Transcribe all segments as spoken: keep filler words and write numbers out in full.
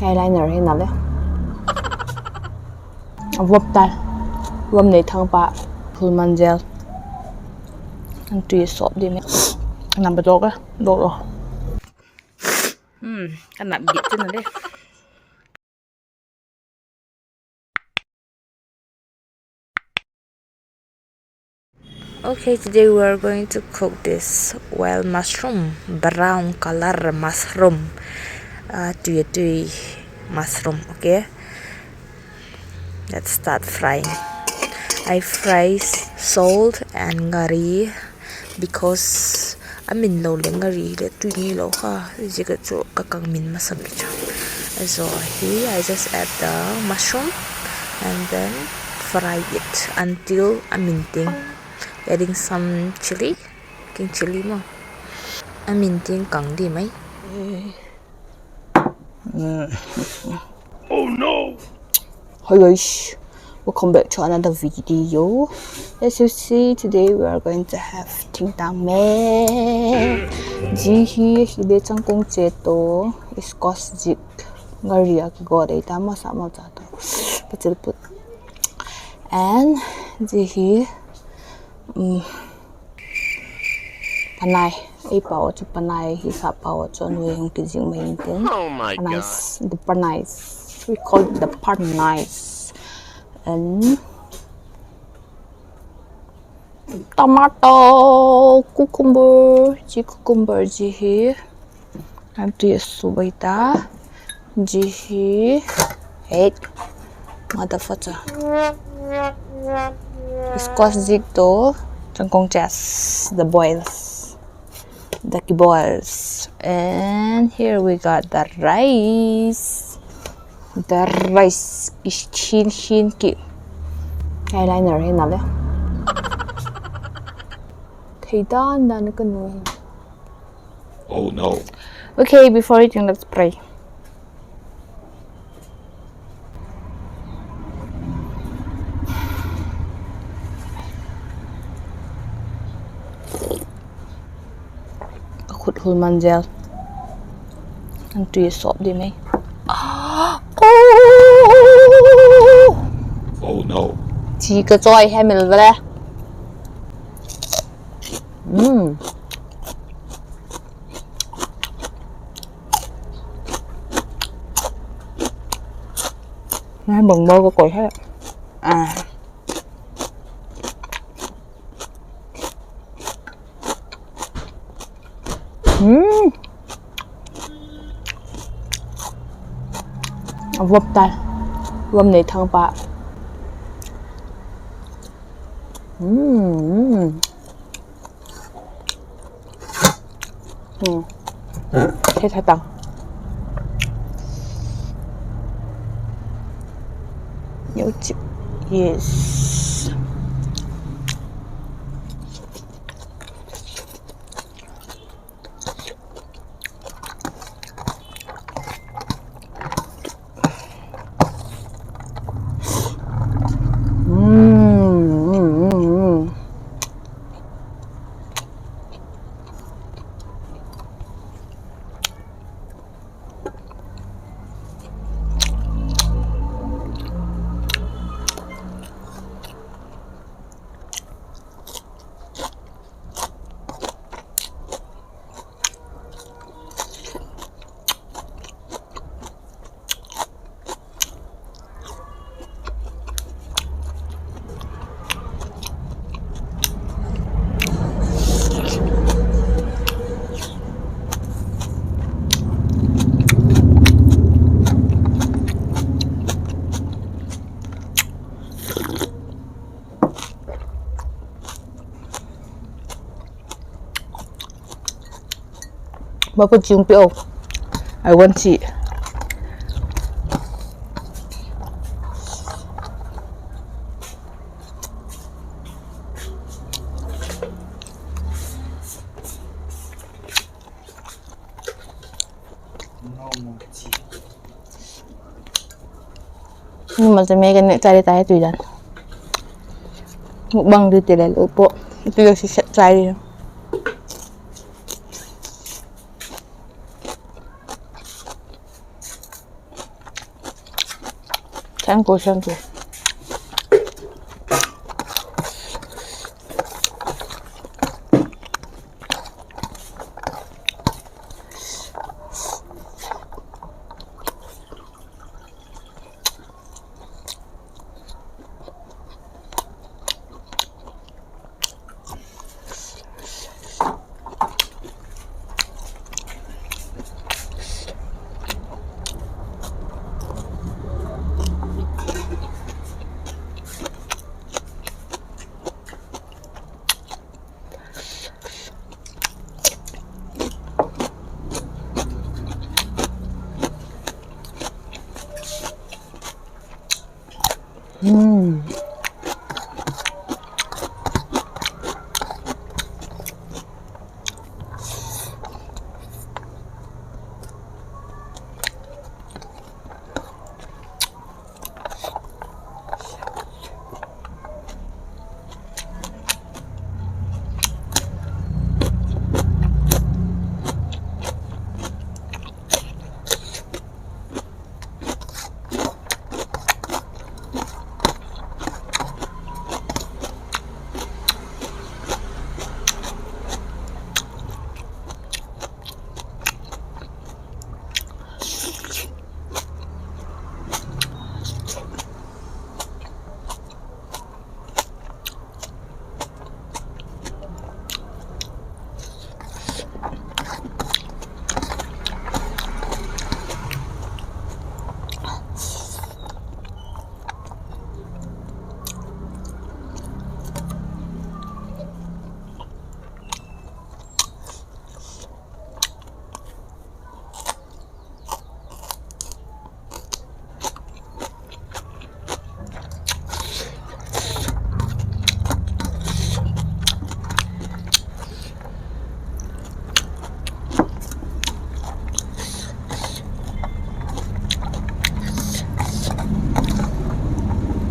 Eyeliner hi na le. A vop tai. Vop nei thang pa. Phul man zel. An tui sop di me. Nam ba dok a. Dok lo. Hmm, ka nap git chu na le. Okay, today we are going to cook this wild mushroom, brown color mushroom, uh, tui tui mushroom, okay? Let's start frying. I fry s-, salt and ngari because a min lo le ngari le tui ni lo kha, zia ka chu ka kang min masa bik chu. So here I just add the mushroom and then fry it until a min ting. Adding some chili, king chili maw. A min ting kang di mai. Oh no! Hi guys, welcome back to another video. As you see, today we are going to have thingtang me. Zia hi, hi le changkong che to, squash zik, ngari a ka go dei ta masa masa to. Pachil put. And zia hi, um, panai, ei pau chu panai, hi sa pau chu a nuai hung kizing mai intin. Oh my God. Panais, the panais. We call it the panais. And tomato, cucumber, zia cucumber zia hi. An tui a su bai ta. Zia hi. Hey. Motherfucker. Squash zik to. Changkong chas. The boils. The boils. And here we got the rice. The rice is chin chin ki. Eyeliner hi na le. Thei dan dan ka nuai. Oh no. Okay, before eating, let's pray. Ka khut hul man zel. An tui sop di mai. Oh no. Chi ka choi he mil vele. Mm. Ngai bang bang ka koi he. Ah. Hmm. A vop tai. Vop nei thang pa. Hmm. Hmm. Thei tha tang. Neu chip. Yes. Mm, mm, mm, mm. Ba ko jing pi o. I want to. Ni ma te me ka ne chai ta he tui dan. Mukbang di ti le lo po. Tui lo si set chai. Thank you, thank you.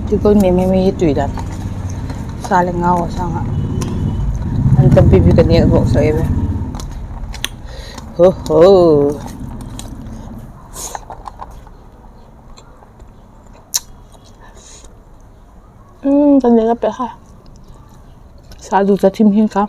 Ti kon mi mi mi tui dan. Sa le ngau a sâng ah. An tampi pi ka nêk bawk sa e ve. Ho ho. Ka nêk a pe kha. Sa du cha thim hin ka.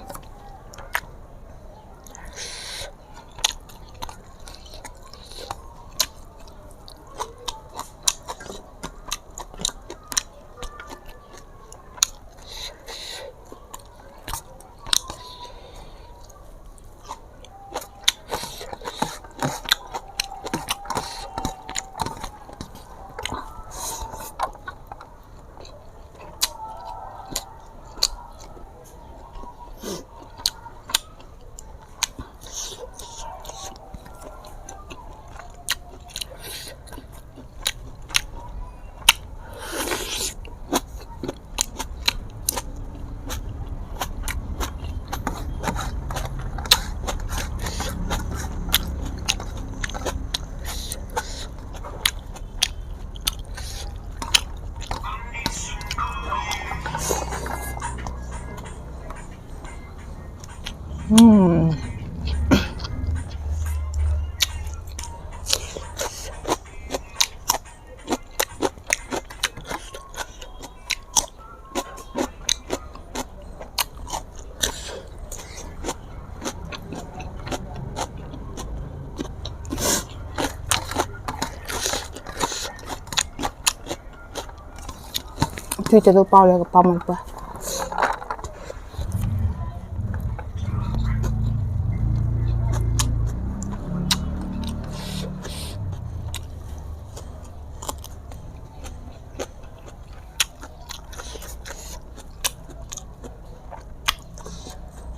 Tui te lo pau le ka pau man pa.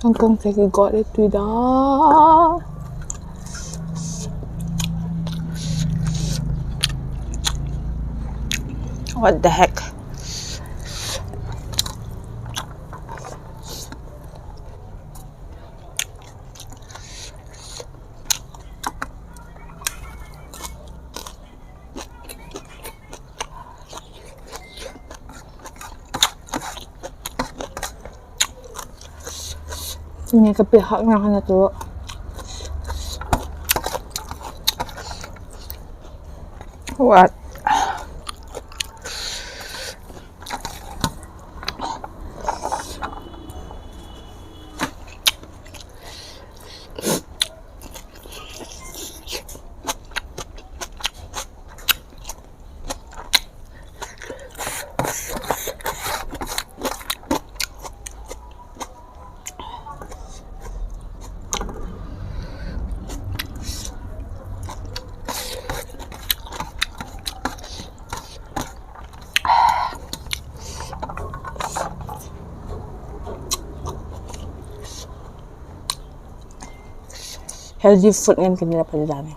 Kangkong te kigawt le tui da. What the heck? Ni ka pi hak na hana tu. What? Healthy food ngen kini la pha di dan e.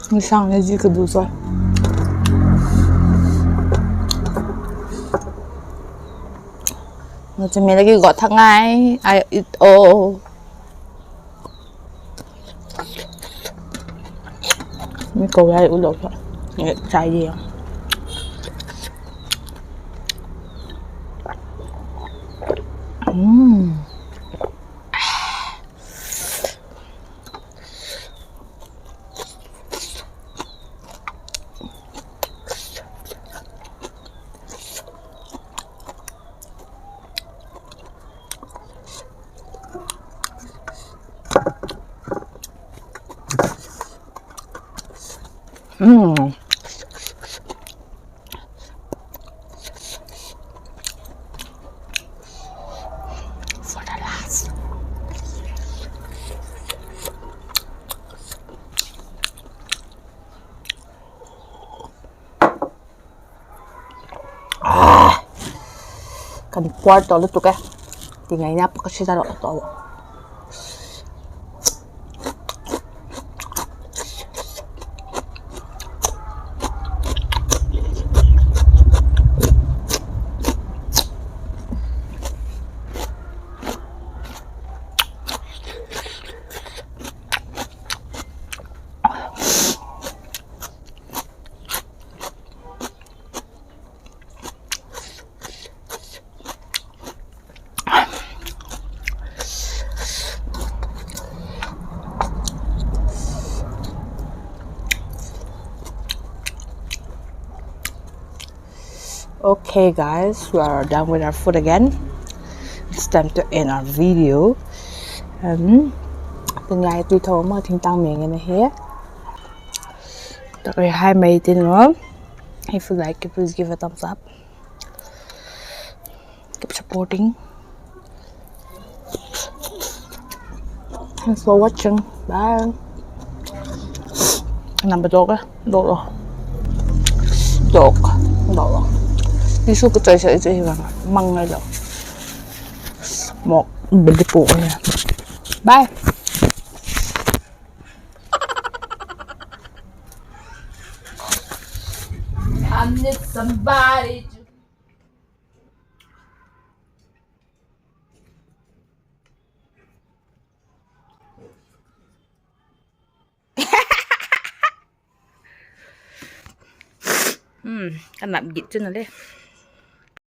Insang ne zia ka du zaw. Nang chu mi la kigot thak ngai, I eat all. Mi ko lai u lo kha. Nge chai di a. Kan puar tawh lutuk e. Ti ngaina pa ka si ta lo tawh. Okay, guys, we are done with our food again. It's time to end our video. Um, tunlai tui tho ma thingtang meng in ahi. Tak le hai mai tin lo. If you like it, please give a thumbs up. Keep supporting. Thanks for watching. Bye. Number dog, eh? Dog, dog. Dog, dog. Tissue ka choi sa i chu hi vang. Mang ngai lo. Mok, beli pu. Bye. I need somebody to Hmm, ka nap git chu na le.